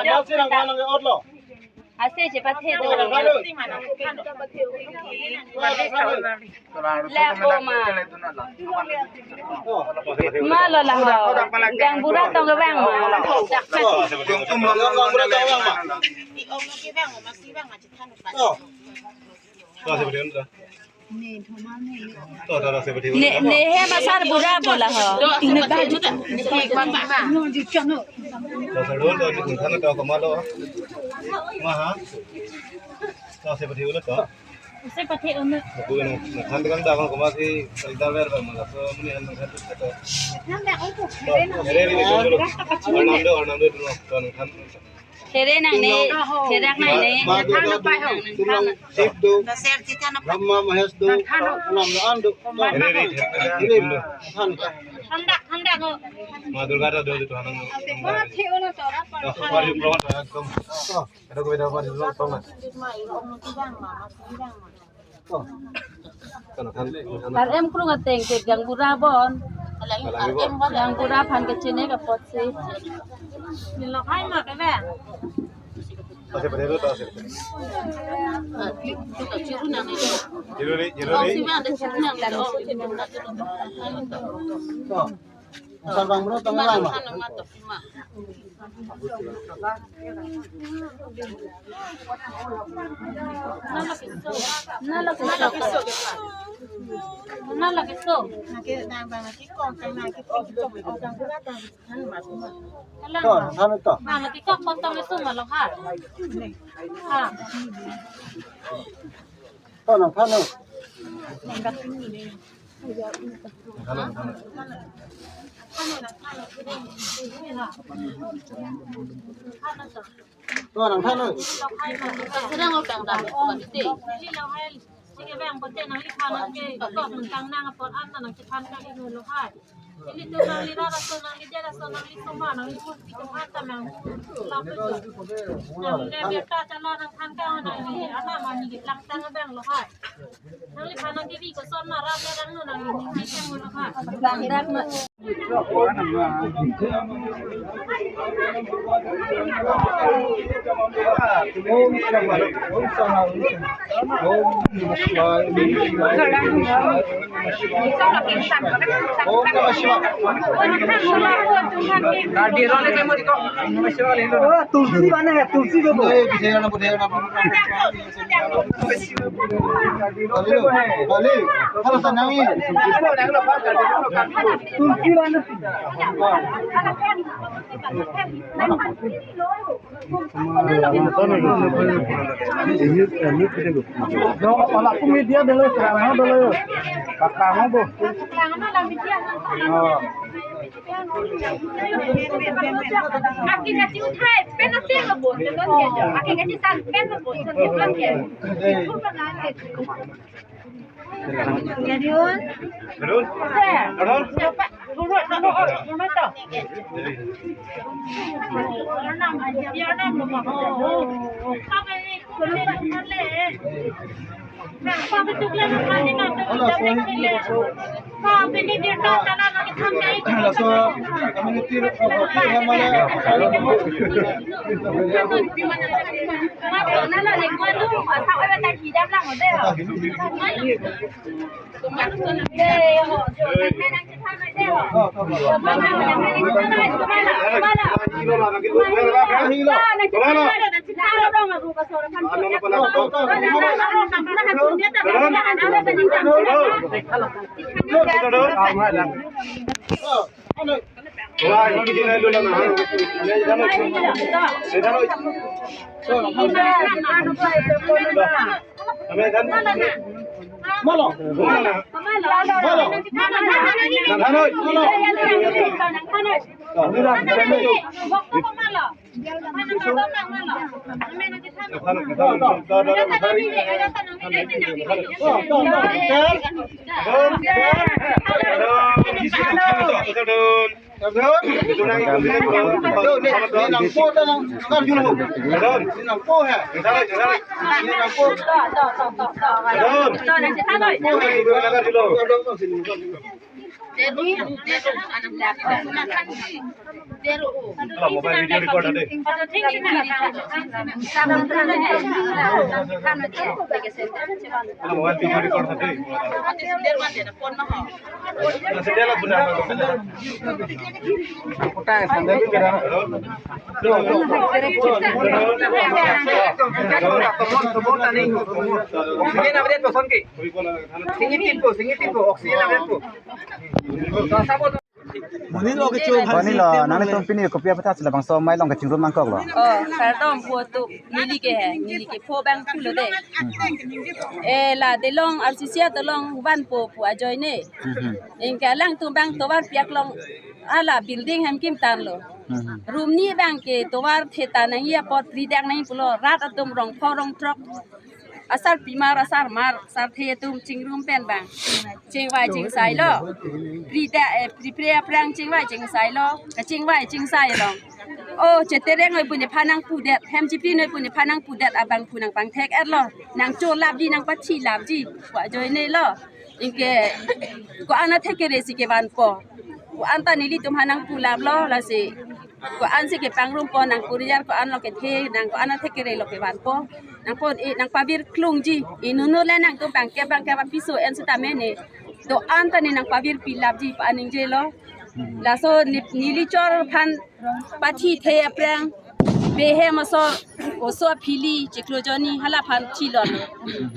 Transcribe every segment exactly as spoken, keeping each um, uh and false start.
Nasi nang mana ke otlo. Ase chepathedo. Lako ma. Malo laho. Gaonbura tong kevang ma. Gaonbura tong kevang ma. Ne, ne he ma sarbura bo laho. Use pathe un. Aku nang, nang than tekan dah, kalau kemasi, kalau dah ber, ber, malah, so, muni nang than tekan. Here, here, dulu. Arnam do, arnam do, dulu, nang than. Here nangne, here nangne. Ba, ba, ba, ba, ba. Sip do. Brahma Mahesh do. Arnam do, an do. Here, here, here, dulu. Than. Than dak, than dak, oh. Ma Durga do, do, do, than. Oh, pari, pari, pari, ekdom. Oh. Ada ko beda apa di luar tong na? Oh. Kan, kan, kan. Kar em krung ateng ke gaonbura bon. Gaonbura aphan kechini ke apotsi. Nilok hai ma ke be. Ase pada itu, ase pada. Jiru ni, jiru ni. Oh. Asal bang bro, tengah lama. Nalo keso. Nalo keso. Nalo keso. Nake, na, bang, nake kong, kang, nake kong, kong, kang, kang, kang, kang, kang, kang. To, sana to. Bang, nake kong, kong, kong, keso, malo, ha. Ha. To, nang, sana. To, nang than noi. Sedang orang dah. Nang liphan nang ke kok nang tang nang apot an nang chethan kang inu lo hai. Ili tu nang lira raso nang lija raso nang lisoma nang lipun pitu hata nang lapu tu. Nang le biar ta chala nang than kang nang li ana mani ke lang tang bang lo hai. Nang liphan nang ke bi koson ma rap le rang nu nang li ning hai tang lo hai. Bang dak ma. Tulsi bana hai, tulsi do. Media dolo, kerana dolo. Kakang bo. Oh. Aki ngaji uthai, pen nasi lo bo, pen nasi lo bo, aki ngaji san, pen lo bo, san, pen lo bo. Jadi un. Arun. Arun. Siapa? Guru, guru, guru to. Dia nam lo. Oh, oh, oh. Kami ni, kami ni, kami ni. Malo. Malo. Malo. Mobile video record ade. Mobile video record ade. Oxygen available, oxygen available. Monilo, nanglitum pini kopi aphuthak si labangso amei along kachingrum nangkoklo? Oh, kardom pu atum, neli ke he, neli ke pho abang pulo de. Eh, la delong R C C along vanpo pu ajoine. Mhm. Anke alangtum abang tovar pi-ak along hala building hem kim tanlo. Mhm. Room ni abang ke tovar theta nangji apot pridak nangji pulo, rat atum rong pho rong throk asarpimar, asarmar, sarthe atum chingrum pen abang chingvai chingsailo. Prida, eh, pripre aphrang chingvai chingsailo. Kachingvai chingsai along, oh, chetereng noi pu nephan nangpudet, hem chipri noi pu nephan nangpudet abang pu nangpangthek-etlo. Nangcholapji, nangpathilapji pu ajoinelo. Anke ko-an athekere si kevanpo, ko-an ta nelitum aphan nangpulaplo, lasi ko-an si kepangrumpo, nang kuriar ko-an lo kethe, nang ko-an athekere lo kevanpo. Nangpon, eh, nangpavir klungji. Inut inut le nangtum bangke bangke apiso en sitame ne do-an ta ne nangpavirpilapji pu aningjelo. Laso ne, neli chor aphan pathithe aphrang, behem aso, oso aphili chiklo joni hala aphan thilon.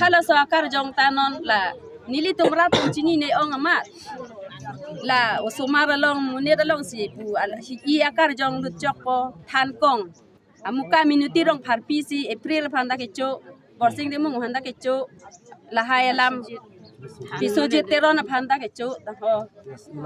Halaso akarjong ta non la nelitum rat atum chinine ong amat. La osomar along, monit along si pu al hi-i akarjong lutchokpo, thankong. Amuka minuti rong pharpi si April aphan ta kecho, Borsing Timung aphan ta kecho, lahai alam Biswajit Teron aphan ta kecho, ta ho.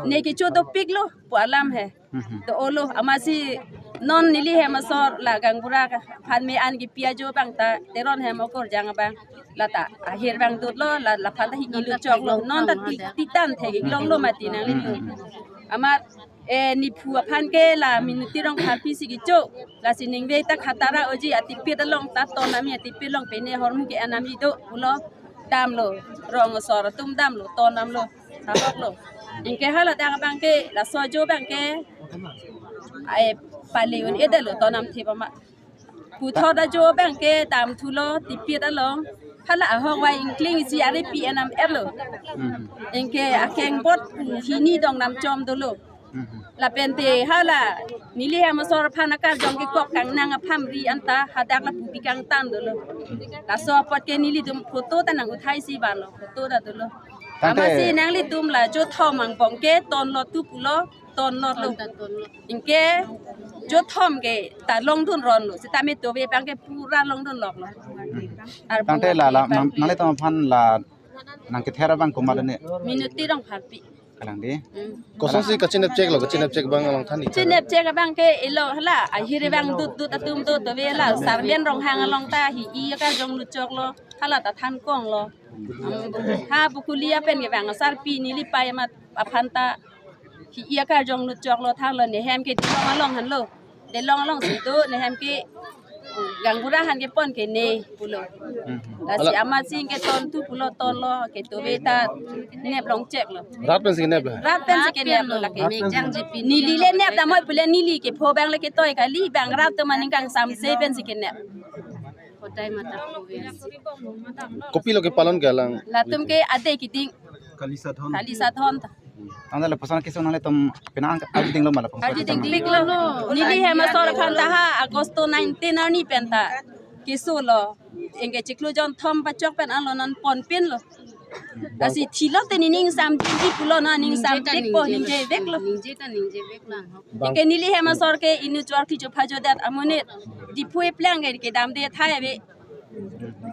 Ne kecho dopiklo pu alam he. Mhm. Do-olo, amatsi non neli hem asor la gaonbura aphan me-an kipi ajo abang ta Teron hem okorjang abang. La ta ahir abang dotlo, la, laphan ta hi-i lutchoklo. Non ta ti, titan thek-ik longlo mati nanglitum. Mhm. Amat, eh, nephu aphan ke la minuti rong pharpi si kecho. Lasi ningve ta khatara oji atipit along ta ton ami atipit along pene hormu ke-en ami do pulo. Damlo, rong asor atum damlo, ton damlo, tahoklo. Anke hala dak abang ke, laso ajo abang ke, ai, pale un-edetlo, ton damthe pama. Puthot ajo abang ke damthulo, tipit along. Hala ahok vai ingkling isi ari pi-en am-etlo. Mhm. Anke akeng bot hini dong namchom dolo. Mhm. Lapen te hala neli hem asor aphan akarjong kekok kangnang aphamri anta hadak lapu bikang tan dolo. Laso apot ke nelitum photo ta nang uthai si vanlo, photo ta dolo. Tangte amatsi nanglitum la jo thom angbong ke tonlot tu pulo, tonlotlo. Ton ta tonlot. Anke jo thom ke ta longdun ronlo, sitame tove abang ke pura longdun loklo. Mhm. Ar tangte pura la, la, abang nang, ke nanglitum aphan la nangkether abang komat ne? Minuti rong pharpi. Kalang di. Hmm. Kosonsi kachinep cheklo, kachinep chek abang along than-ik? Chinep chek abang ke elo hala, ahir abang dut dut atum do, tove hala, Sarben Ronghang along ta hi-i akarjong lutchoklo, hala ta thankonglo. Hmm. Ha Bukuli apen ke abang asarpi neli pai amat aphan ta hi-i akarjong lutchoklo, thanlo, ne hem ke Dilong along henlo. Dilong along si do, ne hem ke gaonbura aphan kepon ke ne pulo. Hmm. Lasi ala amatsi ke ton tu pulo, tonlo, ke tove ta nep long cheklo. Rat pensi kenep la? Rat pensi keneplo lake. Rat pensi. Neli le nep damnoi pule neli ke pho abang le ketoi kali, bang rat atum aning kangsamse pensi kenep. Kotai mata pho abang. Kopilo kepalon ke alang? Latum ke ade keding. Kalisa Dhon. Kalisa Dhon ta. Tangte lapuson keso nanglitum pina ang arjudinglo ma lapuson? Arjudingpik lo. Neli hem asor aphan ta ha Agosto nineteen arni pen ta kesolo. Anke chiklo jon thom pachok pen anlo non ponpinlo. Lasi thilo te nening samjinji pulo, non ning samjinpo, ningje veklo. Ningje ta ningje veklo. Anke neli hem asor ke inut chor kicho phajo dat amonit Diphu eplang ke kedamde thai ave.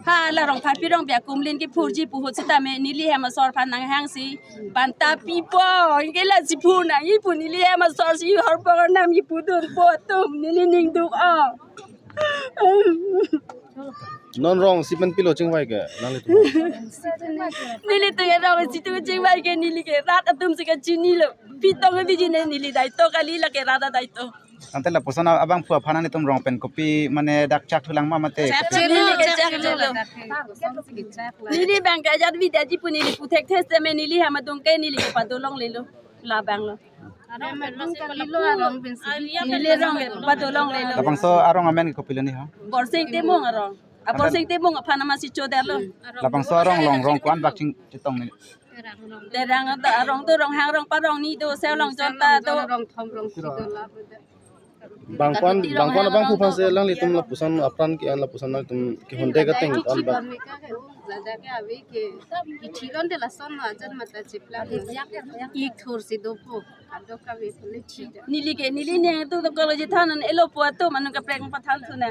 Hala rong pharpi rong bia kumlin kephurji pu ahut sitame neli hem asor aphan nanghangsi banta pipo, anke lasi phu nangji pu neli hem asor si horpor nam ji pudunpo atum, neli ning duk-o. Non rong isi pen pilo chingvai ke nanglitum? Nelitum ke rong isi tum chingvai ke neli ke rat atum si kachinilo. Pitong ke biji ne neli daito kali, lake rat adaito. Tangte lapuson abangphu aphan nanglitum rong pen kopi mane dak chak thulang ma mate? Chak kopi? Neli ke chak thulo. Neli abang ke ajat bida ji pu neli puthekthe sitame neli hem adung ke neli kepadolonglelo. Labanglo. Arong pen masi kalilo arong pensi. Neli arong pen pado longlelo. Labangso arong amen kopilo ni ha? Borsing Timung arong. A Borsing Timung aphan masi chodetlo. Labangso arong along rong ko-an bak ching chetong ni? Derang do, arong do, Ronghang rong, Parong ni do, Seolong Jonta do. Rong thom rong si do la. Bang ko-an, bang ko-an abangphu aphan si alanglitum lapuson apran ke-an, lapuson nangtum kehonde kateng ko-an bang. Kami ka ke, jada ke avi ke, kithi londe lason ajan mata chipla. Ik thur si dopo, ado kami pule thi da. Neli ke, neli ne tu to college than an elo po atum anung kaprek pathan thu na.